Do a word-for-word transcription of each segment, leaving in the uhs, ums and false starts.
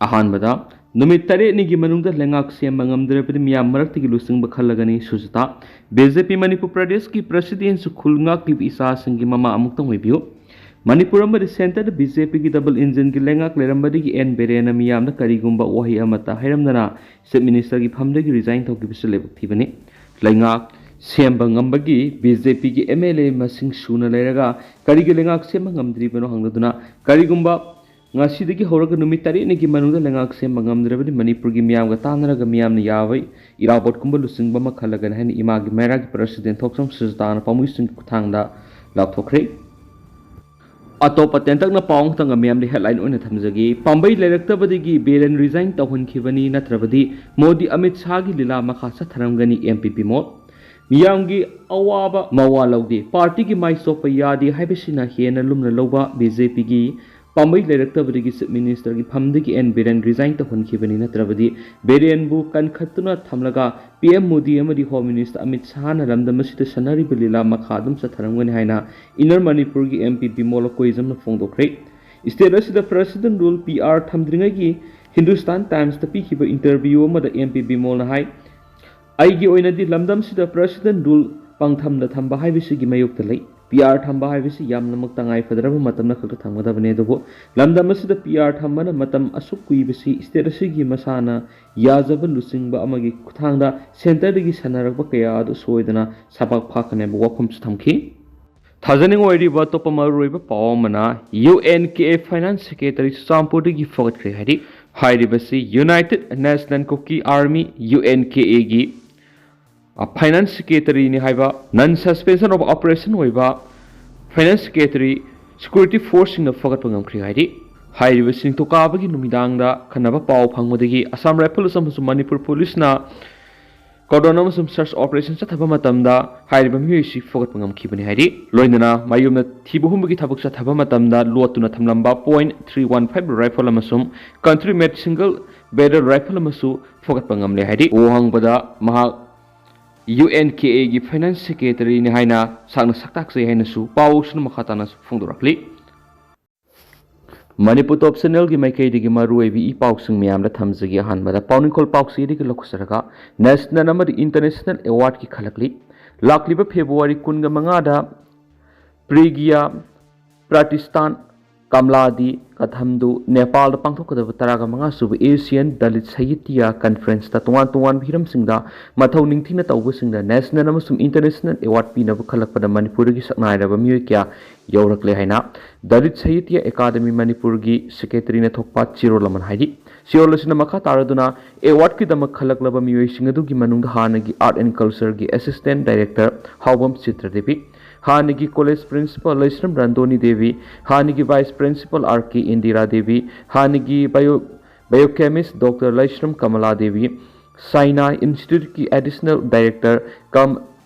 ꯑꯍꯥꯟꯕꯗ, ꯅꯨꯃꯤꯠ ꯇꯔꯦꯠꯅꯤꯒꯤ ꯃꯅꯨꯡꯗ ꯂꯩꯉꯥꯛ ꯁꯦꯝꯕ ꯉꯝꯗ꯭ꯔꯕꯗꯤ ꯃꯤꯌꯥꯝ ꯃꯔꯛꯇꯒꯤ ꯂꯨꯆꯤꯡꯕ ꯈꯜꯂꯒꯅꯤ ꯁꯨꯖꯇꯥ꯫ ꯕꯤ ꯖꯦ ꯄꯤ ꯃꯅꯤꯄꯨꯔ ꯄ꯭ꯔꯗꯦꯁꯀꯤ ꯄ꯭ꯔꯁꯤꯗꯦꯟꯁꯨ ꯈꯨꯜ ꯉꯥꯛꯂꯤꯕ ꯏꯆꯥꯁꯤꯡꯒꯤ ꯃꯃꯥ ꯑꯃꯨꯛꯇꯪ ꯑꯣꯏꯕꯤꯌꯨ꯫ ꯃꯅꯤꯄꯨꯔ ꯑꯃꯗꯤ ꯁꯦꯟꯇꯔꯗ ꯕꯤ ꯖꯦ ꯄꯤꯒꯤ ꯗꯕꯜ ꯏꯟꯖꯤꯟꯒꯤ ꯂꯩꯉꯥꯛ ꯂꯩꯔꯝꯕꯗꯒꯤ ꯑꯦꯟ ꯕꯤꯔꯦꯟꯅ ꯃꯤꯌꯥꯝꯗ ꯀꯔꯤꯒꯨꯝꯕ ꯋꯥꯍꯩ ꯑꯃꯠꯇ ꯍꯥꯏꯔꯝꯗꯅ ꯆꯤꯐ ꯃꯤꯅꯤꯁꯇꯔꯒꯤ ꯐꯝꯗꯒꯤ ꯔꯤꯖꯥꯏꯟ ꯇꯧꯈꯤꯕꯁꯤ ꯂꯥꯏꯕꯛ ꯊꯤꯕꯅꯤ꯫ ꯂꯩꯉꯥꯛ ꯁꯦꯝꯕ ꯉꯝꯕꯒꯤ ꯕꯤ ꯖꯦ ꯄꯤꯒꯤ ꯑꯦꯝ ꯑꯦꯜ ꯑꯦ ꯃꯁꯤꯡ ꯁꯨꯅ ꯂꯩꯔꯒ ꯀꯔꯤꯒꯤ ꯂꯩꯉꯥꯛ ꯁꯦꯝꯕ ꯉꯝꯗ꯭ꯔꯤꯕꯅꯣ ꯍꯪꯂꯗꯨꯅ, ꯀꯔꯤꯒꯨꯝꯕ ꯉꯁꯤꯗꯒꯤ ꯍꯧꯔꯒ ꯅꯨꯃꯤꯠ ꯇꯔꯦꯠꯅꯤꯒꯤ ꯃꯅꯨꯡꯗ ꯂꯩꯉꯥꯛ ꯁꯦꯝꯕ ꯉꯝꯗ꯭ꯔꯕꯗꯤ ꯃꯅꯤꯄꯨꯔꯒꯤ ꯃꯤꯌꯥꯝꯒ ꯇꯥꯟꯅꯔꯒ ꯃꯤꯌꯥꯝꯅ ꯌꯥꯕ ꯏꯔꯥꯕꯣꯠꯀꯨꯝꯕ ꯂꯨꯆꯤꯡꯕ ꯑꯃ ꯈꯜꯂꯒꯅꯤ ꯍꯥꯏꯅ ꯏꯃꯥꯒꯤ ꯃꯩꯔꯥꯒꯤ ꯄ꯭ꯔꯁꯤꯗꯦꯟ ꯊꯣꯛꯆꯣꯝ ꯁꯨꯖꯇꯥꯅ ꯄꯥꯝꯕꯩꯁꯤꯡꯒꯤ ꯈꯨꯠꯊꯥꯡꯗ ꯂꯥꯎꯊꯣꯛꯈ꯭ꯔꯦ꯫ ꯑꯇꯣꯞꯄ ꯇꯦꯟꯇꯛꯅ ꯄꯥꯎ ꯑꯃꯈꯛꯇꯪꯒ ꯃꯤꯌꯥꯝꯗ ꯍꯦꯗꯂꯥꯏꯟ ꯑꯣꯏꯅ ꯊꯝꯖꯒꯦ꯫ ꯄꯥꯝꯕꯩ ꯂꯩꯔꯛꯇꯕꯗꯒꯤ ꯕꯤꯔꯦꯟ ꯔꯤꯖꯥꯏꯟ ꯇꯧꯍꯟꯈꯤꯕꯅꯤ, ꯅꯠꯇ꯭ꯔꯕꯗꯤ ꯃꯣꯗꯤ ꯑꯃꯤꯠ ꯁꯥꯍꯒꯤ ꯂꯤꯂꯥ ꯃꯈꯥ ꯆꯠꯊꯔꯝꯒꯅꯤ ꯑꯦꯝ ꯄꯤ ꯕꯤꯃꯣꯜ꯫ ꯃꯤꯌꯥꯝꯒꯤ ꯑꯋꯥꯕ ꯃꯋꯥ ꯂꯧꯗꯦ, ꯄꯥꯔꯇꯤꯒꯤ ꯃꯥꯏ ꯆꯣꯞꯄ ꯌꯥꯗꯦ ꯍꯥꯏꯕꯁꯤꯅ ꯍꯦꯟꯅ ꯂꯨꯝꯅ ꯂꯧꯕ ꯕꯤ ꯖꯦ ꯄꯤꯒꯤ ꯄꯥꯝꯕꯩ ꯂꯩꯔꯛꯇꯕꯗꯒꯤ ꯆꯤꯐ ꯃꯤꯅꯤꯁꯇꯔꯒꯤ ꯐꯝꯗꯒꯤ ꯑꯦꯟ ꯕꯤꯔꯦꯟ ꯔꯤꯖꯥꯏꯟ ꯇꯧꯍꯟꯈꯤꯕꯅꯤ, ꯅꯠꯇ꯭ꯔꯕꯗꯤ ꯕꯤꯔꯦꯟꯕꯨ ꯀꯟꯈꯠꯇꯨꯅ ꯊꯝꯂꯒ ꯄꯤ ꯑꯦꯝ ꯃꯣꯗꯤ ꯑꯃꯗꯤ ꯍꯣꯝ ꯃꯤꯅꯤꯁꯇꯔ ꯑꯃꯤꯠ ꯁꯥꯍꯅ ꯂꯝꯗꯝ ꯑꯁꯤꯗ ꯁꯥꯟꯅꯔꯤꯕ ꯂꯤꯂꯥ ꯃꯈꯥ ꯑꯗꯨꯝ ꯆꯠꯊꯔꯝꯒꯅꯤ ꯍꯥꯏꯅ ꯏꯟꯅꯔ ꯃꯅꯤꯄꯨꯔꯒꯤ ꯑꯦꯝ ꯄꯤ ꯕꯤꯃꯣꯜ ꯀꯣꯏꯖꯝꯅ ꯐꯣꯡꯗꯣꯛꯈ꯭ꯔꯦ꯫ ꯁ꯭ꯇꯦꯠ ꯑꯁꯤꯗ ꯄ꯭ꯔꯁꯤꯗꯦꯟ ꯔꯨꯜ ꯄꯤ ꯑꯥꯔ ꯊꯝꯗ꯭ꯔꯤꯉꯩꯒꯤ ꯍꯤꯟꯗꯨꯁꯇꯥꯟ ꯇꯥꯏꯝꯁꯇ ꯄꯤꯈꯤꯕ ꯏꯟꯇꯔꯚ꯭ꯌꯨ ꯑꯃꯗ ꯑꯦꯝ ꯄꯤ ꯕꯤꯃꯣꯜꯅ ꯍꯥꯏ, "ꯑꯩꯒꯤ ꯑꯣꯏꯅꯗꯤ ꯂꯝꯗꯝꯁꯤꯗ ꯄ꯭ꯔꯁꯤꯗꯦꯟ ꯔꯨꯜ ꯄꯥꯡꯊꯝꯗ ꯊꯝꯕ ꯍꯥꯏꯕꯁꯤꯒꯤ ꯃꯥꯌꯣꯛꯇ ꯂꯩ꯫ ꯄꯤ ꯑꯥꯔ ꯊꯝꯕ ꯍꯥꯏꯕꯁꯤ ꯌꯥꯝꯅꯃꯛ ꯇꯉꯥꯏ ꯐꯗ꯭ꯔꯕ ꯃꯇꯝꯗ ꯈꯛꯇ ꯊꯝꯒꯗꯕꯅꯤ, ꯑꯗꯨꯕꯨ ꯂꯝꯗꯝ ꯑꯁꯤꯗ ꯄꯤ ꯑꯥꯔ ꯊꯝꯕꯅ ꯃꯇꯝ ꯑꯁꯨꯛ ꯀꯨꯏꯕꯁꯤ ꯁ꯭ꯇꯦꯠ ꯑꯁꯤꯒꯤ ꯃꯁꯥꯅ ꯌꯥꯖꯕ ꯂꯨꯆꯤꯡꯕ ꯑꯃꯒꯤ ꯈꯨꯠꯊꯥꯡꯗ ꯁꯦꯟꯇꯔꯗꯒꯤ ꯁꯥꯟꯅꯔꯛꯄ ꯀꯌꯥ ꯑꯗꯨ ꯁꯣꯏꯗꯅ ꯁꯥꯄꯥꯛ ꯐꯥꯛꯀꯅꯤ" ꯍꯥꯏꯕ ꯋꯥꯐꯝꯁꯨ ꯊꯝꯈꯤ꯫ ꯊꯥꯖꯅꯤꯡꯉꯥꯏ ꯑꯣꯏꯔꯤꯕ ꯑꯇꯣꯞꯄ ꯃꯔꯨꯑꯣꯏꯕ ꯄꯥꯎ ꯑꯃꯅ, U N K A finance secretary ꯆꯨꯔꯆꯥꯟꯄꯨꯔꯗꯒꯤ ꯐꯒꯠꯈ꯭ꯔꯦ ꯍꯥꯏꯔꯤ꯫ ꯍꯥꯏꯔꯤꯕꯁꯤ united national Kuki army, U N K ꯑꯦꯒꯤ ꯐꯥꯏꯅꯥꯟꯁ ꯁꯦꯀ꯭ꯔꯦꯇꯔꯤꯅꯤ ꯍꯥꯏꯕ, ꯅꯟ ꯁꯁꯄꯦꯟꯁꯟ ꯑꯣꯐ ꯑꯣꯄꯔꯦꯁꯟ ꯑꯣꯏꯕ ꯐꯥꯏꯅꯥꯟꯁ ꯁꯦꯀ꯭ꯔꯦꯇꯔꯤ ꯁꯦꯀ꯭ꯌꯨꯔꯤꯇꯤ ꯐꯣꯔꯁꯁꯤꯡꯅ ꯐꯒꯠꯄ ꯉꯝꯈ꯭ꯔꯦ ꯍꯥꯏꯔꯤ꯫ ꯍꯥꯏꯔꯤꯕꯁꯤ ꯅꯤꯡꯊꯧꯀꯥꯕꯒꯤ ꯅꯨꯃꯤꯗꯥꯡꯗ ꯑꯈꯟꯅꯕ ꯄꯥꯎ ꯐꯪꯕꯗꯒꯤ ꯑꯁꯥꯝ ꯔꯥꯏꯐꯜꯁ ꯑꯃꯁꯨꯡ ꯃꯅꯤꯄꯨꯔ ꯄꯨꯂꯤꯁꯅ ꯀꯣꯔꯗꯣꯟ ꯑꯃꯁꯨꯡ ꯁꯔꯆ ꯑꯣꯄꯔꯦꯁꯟ ꯆꯠꯊꯕ ꯃꯇꯝꯗ ꯍꯥꯏꯔꯤꯕ ꯃꯤꯑꯣꯏꯁꯤ ꯐꯒꯠꯄ ꯉꯝꯈꯤꯕꯅꯤ ꯍꯥꯏꯔꯤ꯫ ꯂꯣꯏꯅꯅ ꯃꯌꯨꯝꯗ ꯊꯤꯕ ꯍꯨꯝꯕꯒꯤ ꯊꯕꯛ ꯆꯠꯊꯕ ꯃꯇꯝꯗ ꯂꯣꯠꯇꯨꯅ ꯊꯝꯂꯝꯕ point three one five rifle ꯑꯃꯁꯨꯡ country made single barrel rifle ꯑꯃꯁꯨ ꯐꯒꯠꯄ ꯉꯝꯂꯦ ꯍꯥꯏꯔꯤ꯫ ꯋꯥꯍꯪꯕꯗ ꯃꯍꯥꯛ ꯌꯨ ꯑꯦꯟ ꯀꯦ ꯑꯦꯒꯤ ꯐꯥꯏꯅꯥꯟꯁ ꯁꯦꯀ꯭ꯔꯦꯇꯔꯤꯅꯤ ꯍꯥꯏꯅ ꯁꯛꯅ ꯁꯛꯇꯥꯛꯆꯩ ꯍꯥꯏꯅꯁꯨ ꯄꯥꯎꯁꯤꯅ ꯃꯈꯥ ꯇꯥꯅꯁꯨ ꯐꯣꯡꯗꯣꯔꯛꯂꯤ꯫ ꯃꯅꯤꯄꯨꯔ ꯇꯣꯞ ꯆꯦꯅꯦꯜꯒꯤ ꯃꯥꯏꯀꯩꯗꯒꯤ ꯃꯔꯨꯑꯣꯏꯕ ꯏ ꯄꯥꯎꯁꯤꯡ ꯃꯌꯥꯝꯗ ꯊꯝꯖꯒꯦ꯫ ꯑꯍꯥꯟꯕꯗ ꯄꯥꯎꯅꯤꯡꯈꯣꯜ ꯄꯥꯎꯆꯦꯗꯒꯤ ꯂꯧꯈꯠꯆꯔꯒ ꯅꯦꯁꯅꯦꯜ ꯑꯃꯗꯤ ꯏꯟꯇꯔꯅꯦꯁꯅꯦꯜ ꯑꯦꯋꯥꯔꯗꯀꯤ ꯈꯜꯂꯛꯂꯤ꯫ ꯂꯥꯛꯂꯤꯕ ꯐꯦꯕ꯭ꯔꯨꯋꯥꯔꯤ ꯀꯨꯟꯒ ꯃꯉꯥꯗ ꯄ꯭ꯔꯤꯒꯤꯌꯥ ꯄ꯭ꯔꯇꯤꯁꯇꯥꯟ ꯀꯝꯂꯥꯗꯤ ꯀꯊꯝꯗꯨ ꯅꯦꯄꯥꯜꯗ ꯄꯥꯡꯊꯣꯛꯀꯗꯕ ꯇꯔꯥꯒ ꯃꯉꯥ ꯁꯨꯕ ꯑꯦꯁꯤꯌꯥꯟ ꯗꯂꯤꯠ ꯁꯥꯍꯤꯇ꯭ꯌ ꯀꯟꯐꯔꯦꯟꯁꯇ ꯇꯣꯉꯥꯟ ꯇꯣꯉꯥꯟꯕ ꯍꯤꯔꯝꯁꯤꯡꯗ ꯃꯊꯧ ꯅꯤꯡꯊꯤꯅ ꯇꯧꯕꯁꯤꯡꯗ ꯅꯦꯁꯅꯦꯜ ꯑꯃꯁꯨꯡ ꯏꯟꯇꯔꯅꯦꯁꯅꯦꯜ ꯑꯦꯋꯥꯔꯗ ꯄꯤꯅꯕ ꯈꯜꯂꯛꯄꯗ ꯃꯅꯤꯄꯨꯔꯗꯒꯤ ꯁꯛꯅꯥꯏꯔꯕ ꯃꯤꯑꯣꯏ ꯀꯌꯥ ꯌꯧꯔꯛꯂꯦ ꯍꯥꯏꯅ ꯗꯂꯤꯠ ꯁꯥꯍꯤꯇ꯭ꯌ ꯑꯦꯀꯥꯗꯃꯤ ꯃꯅꯤꯄꯨꯔꯒꯤ ꯁꯦꯀ꯭ꯔꯦꯇꯔꯤꯅ ꯊꯣꯛꯄ ꯆꯦꯔꯣꯜ ꯑꯃꯅ ꯍꯥꯏꯔꯤ꯫ ꯆꯦꯔꯣꯜ ꯑꯁꯤꯅ ꯃꯈꯥ ꯇꯥꯔꯗꯨꯅ ꯑꯦꯋꯥꯔꯗꯀꯤꯗꯃꯛ ꯈꯜꯂꯛꯂꯕ ꯃꯤꯑꯣꯏꯁꯤꯡ ꯑꯗꯨꯒꯤ ꯃꯅꯨꯡꯗ ꯍꯥꯟꯅꯒꯤ ꯑꯥꯔꯠ ꯑꯦꯟ ꯀꯜꯆꯔꯒꯤ ꯑꯦꯁꯤꯁꯇꯦꯟꯠ ꯗꯥꯏꯔꯦꯛꯇꯔ ꯍꯥꯎꯕꯝ ꯆꯤꯇ꯭ꯔ ꯗꯦꯕꯤ, ꯍꯥꯟꯅꯒꯤ ꯀꯣꯂꯦꯖ ꯄ꯭ꯔꯤꯟꯁꯤꯄꯥꯜ ꯂꯩꯁ꯭ꯔꯝ ꯔꯟꯗꯣꯅꯤ ꯗꯦꯕꯤ, ꯍꯥꯟꯅꯒꯤ vice principal R K Indira Devi, ꯍꯥꯟꯅꯒꯤ bio biochemist doctor Leishram Kamala Devi, Saina ꯏꯟꯁꯇꯤꯇ꯭ꯌꯨꯠꯀꯤ additional director cum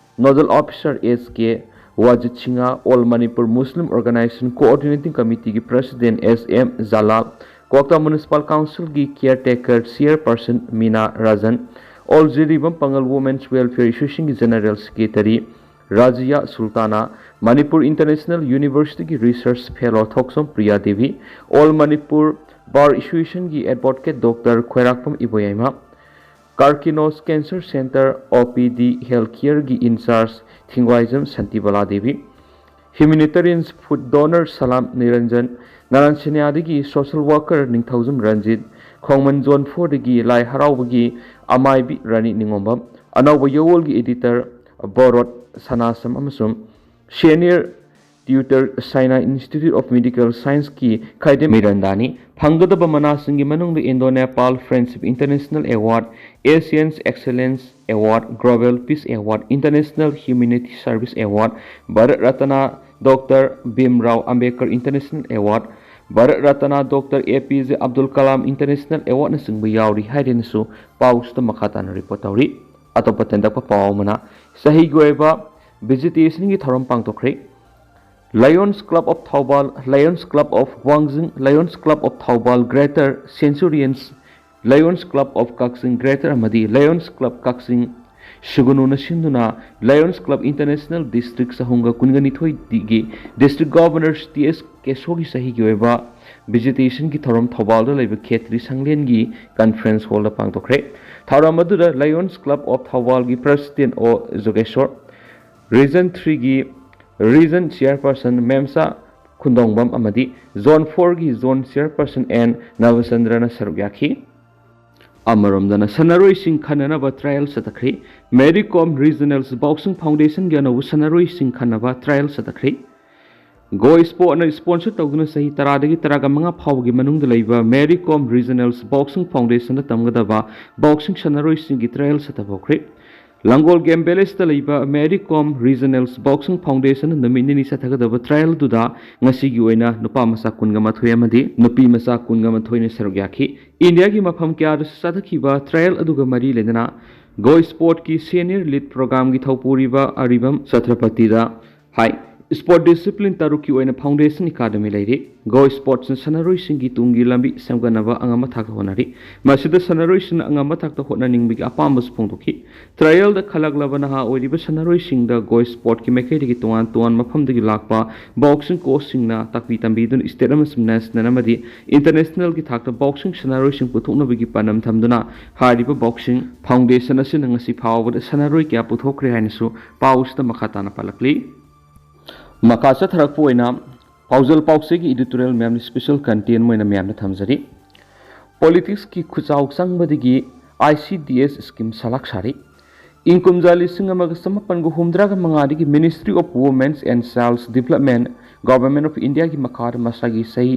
nodal officer S K Wajit Singh, all Manipur Muslim organization coordinating ꯀꯃꯤꯇꯤꯒꯤ president S M Jalal, Kwakta municipal ꯀꯥꯎꯟꯁꯤꯜꯒꯤ caretaker chairperson Mina Rajan, all Jiribam Pangal women's welfare ꯑꯦꯁꯣꯁꯤꯌꯦꯁꯟꯒꯤ general secretary ꯔꯥꯖꯤꯌꯥ ꯁꯨꯜꯇꯥꯅꯥ, Manipur international ꯌꯨꯅꯤꯚꯔꯁꯤꯇꯤꯒꯤ research fellow Thokchom Priya Devi, all Manipur bar ꯑꯦꯁꯣꯁꯤꯌꯦꯁꯟꯒꯤ advocate doctor Khwairakpam Iboyaima, Karkinos cancer centre O P D health ꯀꯤꯌꯔꯒꯤ in charge Thingujam Shantibala Devi, humanitarians food donor Salam Niranjan, Naran ꯁꯦꯅꯤꯌꯥꯗꯒꯤ social worker Ningthoujam Ranjit, Khongman zone ꯐꯣꯔꯗꯒꯤ ꯂꯥꯏ ꯍꯔꯥꯎꯕꯒꯤ ꯑꯃꯥꯏꯕꯤ ꯔꯥꯅꯤ ꯅꯤꯉꯣꯝꯕꯝ, ꯑꯅꯧꯕ ꯌꯥꯋꯣꯜꯒꯤ ꯑꯦꯗꯤꯇꯔ ꯕꯣꯔꯣꯠ ꯁꯅꯥꯁꯝ ꯑꯃꯁꯨꯡ senior tutor Saina institute of medical ꯁꯥꯏꯟꯁꯀꯤ ꯈꯥꯏꯗꯦꯝ ꯃꯤꯔꯟꯗꯥꯅꯤ꯫ ꯐꯪꯒꯗꯕ ꯃꯅꯥꯁꯤꯡꯒꯤ ꯃꯅꯨꯡꯗ Indo Nepal friendship international award, Asians excellence award, global peace award, international humanity service award, Bharat Ratna doctor Bhimrao Ambedkar international award, Bharat Ratna doctor A P J Abdul Kalam international ꯑꯦꯋꯥꯔꯗꯅꯆꯤꯡꯕ ꯌꯥꯎꯔꯤ ꯍꯥꯏꯗꯨꯅꯁꯨ ꯄꯥꯎꯁꯤꯗ ꯃꯈꯥ ꯇꯥꯅ ꯔꯤꯄꯣꯔꯠ ꯇꯧꯔꯤ꯫ ꯑꯇꯣꯞꯄ ꯇꯦꯟꯗꯛꯄ ꯄꯥꯎ ꯑꯃꯅ, ꯆꯍꯤꯒꯤ ꯑꯣꯏꯕ ꯚꯤꯖꯤꯇꯦꯁꯟꯒꯤ ꯊꯧꯔꯝ ꯄꯥꯡꯊꯣꯛꯈ꯭ꯔꯦ꯫ Lions club of Thoubal, Lions club of Wangjing, Lions club of Thoubal greater centurions, Lions club of Kakching greater ꯑꯃꯗꯤ ꯂꯌꯣꯟꯁ ꯀ꯭ꯂꯕ ꯀꯛꯆꯤꯡ ꯁꯨꯒꯅꯨꯅ ꯁꯤꯟꯗꯨꯅ ꯂꯌꯣꯟꯁ ꯀ꯭ꯂꯕ ꯏꯟꯇꯔꯅꯦꯁꯅꯦꯜ ꯗꯤꯁꯇ꯭ꯔꯤꯛ ꯆꯍꯨꯝꯒ ꯀꯨꯟꯒ ꯅꯤꯊꯣꯏꯒꯤ ꯗꯤꯁꯇ꯭ꯔꯤꯛ ꯒꯣꯚꯔꯅꯔꯁ ꯇꯤ ꯑꯦꯁ ꯖꯣꯒꯦꯁꯣꯔꯒꯤ ꯆꯍꯤꯒꯤ ꯑꯣꯏꯕ ꯚꯤꯖꯤꯇꯦꯁꯟꯒꯤ ꯊꯧꯔꯝ ꯊꯧꯕꯥꯜꯗ ꯂꯩꯕ ꯈꯦꯇ꯭ꯔꯤ ꯁꯪꯂꯦꯟꯒꯤ ꯀꯟꯐ꯭ꯔꯦꯟꯁ ꯍꯣꯜꯗ ꯄꯥꯡꯊꯣꯛꯈ꯭ꯔꯦ꯫ ꯊꯧꯔꯝ ꯑꯗꯨꯗ ꯂꯌꯣꯟꯁ ꯀ꯭ꯂꯕ ꯑꯣꯐ ꯊꯧꯕꯥꯜꯒꯤ ꯄ꯭ꯔꯁꯤꯗꯦꯟ ꯑꯣ ꯖꯣꯒꯦꯁꯣꯔ, ꯔꯤꯖꯟ ꯊ꯭ꯔꯤꯒꯤ ꯔꯤꯖꯟ ꯆꯤꯌꯔꯄꯔꯁꯟ ꯃꯦꯝꯁꯥ ꯈꯨꯟꯗꯣꯡꯕꯝ ꯑꯃꯗꯤ ꯖꯣꯟ ꯐꯣꯔꯒꯤ ꯖꯣꯟ ꯆꯤꯌꯔꯄꯔꯁꯟ ꯑꯦꯟ ꯅꯕꯆꯟꯗ꯭ꯔꯅ ꯁꯔꯨꯛ ꯌꯥꯈꯤ꯫ ꯑꯃꯔꯣꯝꯗꯅ ꯁꯥꯟꯅꯔꯣꯏꯁꯤꯡ ꯈꯟꯅꯅꯕ ꯇ꯭ꯔꯥꯌꯦꯜ ꯆꯠꯊꯈ꯭ꯔꯤ꯫ ꯃꯦꯔꯤ ꯀꯣꯝ ꯔꯤꯖꯅꯦꯜꯁ ꯕꯣꯛꯁꯤꯡ ꯐꯥꯎꯟꯗꯦꯁꯟꯒꯤ ꯑꯅꯧꯕ ꯁꯥꯟꯅꯔꯣꯏꯁꯤꯡ ꯈꯟꯅꯕ ꯇ꯭ꯔꯥꯌꯦꯜ ꯆꯠꯊꯈ꯭ꯔꯤ꯫ ꯒꯣ ꯏꯁꯄꯣꯔꯠꯅ ꯏꯁꯄꯣꯟꯁꯔ ꯇꯧꯗꯨꯅ ꯆꯍꯤ ꯇꯔꯥꯗꯒꯤ ꯇꯔꯥꯒ ꯃꯉꯥ ꯐꯥꯎꯕꯒꯤ ꯃꯅꯨꯡꯗ ꯂꯩꯕ ꯃꯦꯔꯤ ꯀꯣꯝ ꯔꯤꯖꯅꯦꯜꯁ ꯕꯣꯛꯁꯤꯡ ꯐꯥꯎꯟꯗꯦꯁꯟꯗ ꯇꯝꯒꯗꯕ ꯕꯣꯛꯁꯤꯡ ꯁꯥꯟꯅꯔꯣꯏꯁꯤꯡꯒꯤ ꯇ꯭ꯔꯥꯌꯦꯜ ꯆꯠꯊꯕ ꯍꯧꯈ꯭ꯔꯦ꯫ ꯂꯥꯡꯒꯣꯜ ꯒꯦꯝ ꯚꯤꯂꯦꯖꯇ ꯂꯩꯕ ꯃꯦꯔꯤ ꯀꯣꯝ ꯔꯤꯖꯅꯦꯜꯁ ꯕꯣꯛꯁꯤꯡ ꯐꯥꯎꯟꯗꯦꯁꯟꯅ ꯅꯨꯃꯤꯠ ꯅꯤꯅꯤ ꯆꯠꯊꯒꯗꯕ ꯇ꯭ꯔꯥꯌꯦꯜꯗꯨꯗ ꯉꯁꯤꯒꯤ ꯑꯣꯏꯅ ꯅꯨꯄꯥ ꯃꯆꯥ ꯀꯨꯟꯒ ꯃꯥꯊꯣꯏ ꯑꯃꯗꯤ ꯅꯨꯄꯤ ꯃꯆꯥ ꯀꯨꯟꯒ ꯃꯥꯊꯣꯏꯅ ꯁꯔꯨꯛ ꯌꯥꯈꯤ꯫ ꯏꯟꯗꯤꯌꯥꯒꯤ ꯃꯐꯝ ꯀꯌꯥꯗꯁꯨ ꯆꯠꯊꯈꯤꯕ ꯇ꯭ꯔꯥꯌꯦꯜ ꯑꯗꯨꯒ ꯃꯔꯤ ꯂꯩꯅꯅ ꯒꯣ ꯏꯁꯄꯣꯔꯠꯀꯤ ꯁꯦꯅꯤꯌꯔ ꯂꯤꯗ ꯄ꯭ꯔꯣꯒ꯭ꯔꯥꯝꯒꯤ ꯊꯧꯄꯨꯔꯤꯕ ꯑꯔꯤꯕꯝ ꯁꯇ꯭ꯔꯄꯇꯤꯗ ꯍꯥꯏ꯫ ꯏꯁꯄꯣꯔꯠ ꯗꯤꯁꯤꯄ꯭ꯂꯤꯟ ꯇꯔꯨꯛꯀꯤ ꯑꯣꯏꯅ ꯐꯥꯎꯟꯗꯦꯁꯟ ꯑꯦꯀꯥꯗꯃꯤ ꯂꯩꯔꯤ꯫ ꯒꯣ ꯏꯁꯄꯣꯔꯠꯁꯅ ꯁꯥꯟꯅꯔꯣꯏꯁꯤꯡꯒꯤ ꯇꯨꯡꯒꯤ ꯂꯝꯕꯤ ꯁꯦꯝꯒꯠꯅꯕ ꯑꯉꯝꯕ ꯊꯥꯛꯇ ꯍꯣꯠꯅꯔꯤ꯫ ꯃꯁꯤꯗ ꯁꯥꯟꯅꯔꯣꯏꯁꯤꯡꯅ ꯑꯉꯝꯕ ꯊꯥꯛꯇ ꯍꯣꯠꯅꯅꯤꯡꯕꯒꯤ ꯑꯄꯥꯝꯕꯁꯨ ꯐꯣꯡꯗꯣꯛꯈꯤ꯫ ꯇ꯭ꯔꯥꯌꯦꯜꯗ ꯈꯜꯂꯛꯂꯕ ꯅꯍꯥ ꯑꯣꯏꯔꯤꯕ ꯁꯥꯟꯅꯔꯣꯏꯁꯤꯡꯗ ꯒꯣ ꯏꯁꯄꯣꯔꯠꯀꯤ ꯃꯥꯏꯀꯩꯗꯒꯤ ꯇꯣꯉꯥꯟ ꯇꯣꯉꯥꯟꯕ ꯃꯐꯝꯗꯒꯤ ꯂꯥꯛꯄ ꯕꯣꯛꯁꯤꯡ ꯀꯣꯆꯁꯤꯡꯅ ꯇꯥꯛꯄꯤ ꯇꯝꯕꯤꯗꯨꯅ ꯁ꯭ꯇꯦꯠ ꯑꯃꯁꯨꯡ ꯅꯦꯁꯅꯦꯜ ꯑꯃꯗꯤ ꯏꯟꯇꯔꯅꯦꯁꯅꯦꯜꯒꯤ ꯊꯥꯛꯇ ꯕꯣꯛꯁꯤꯡ ꯁꯥꯟꯅꯔꯣꯏꯁꯤꯡ ꯄꯨꯊꯣꯛꯅꯕꯒꯤ ꯄꯥꯟꯗꯝ ꯊꯝꯗꯨꯅ ꯍꯥꯏꯔꯤꯕ ꯕꯣꯛꯁꯤꯡ ꯐꯥꯎꯟꯗꯦꯁꯟ ꯑꯁꯤꯅ ꯉꯁꯤ ꯐꯥꯎꯕꯗ ꯁꯥꯟꯅꯔꯣꯏ ꯀꯌꯥ ꯄꯨꯊꯣꯛꯈ꯭ꯔꯦ ꯍꯥꯏꯅꯁꯨ ꯄꯥꯎ ꯑꯁꯤꯗ ꯃꯈꯥ ꯇꯥꯅ ꯄꯜꯂꯛꯂꯤ꯫ ꯃꯈꯥ ꯆꯠꯊꯔꯛꯄ ꯑꯣꯏꯅ ꯄꯥꯎꯖꯦꯜ ꯄꯥꯎꯆꯦꯒꯤ ꯏꯗꯤꯇꯣꯔꯤꯌꯦꯜ ꯃꯌꯥꯝꯅ ꯁ꯭ꯄꯦꯁꯦꯜ ꯀꯟꯇꯦꯟ ꯑꯣꯏꯅ ꯃꯌꯥꯝꯗ ꯊꯝꯖꯔꯤ꯫ ꯄꯣꯂꯤꯇꯤꯛꯁꯀꯤ ꯈꯨꯆꯥꯎ ꯆꯪꯕꯗꯒꯤ I C D S scheme ꯁꯂꯥꯛ ꯁꯥꯔꯤ꯫ ꯏꯪ ꯀꯨꯝꯖꯥ ꯂꯤꯁꯤꯡ ꯑꯃꯒ ꯆꯃꯥꯄꯟꯒ ꯍꯨꯝꯗ꯭ꯔꯥꯒ ꯃꯉꯥꯗꯒꯤ Ministry of Women's and Child's Development, Government of Indiaꯒꯤ ꯃꯈꯥꯗ ꯃꯁꯥꯒꯤ ꯆꯍꯤ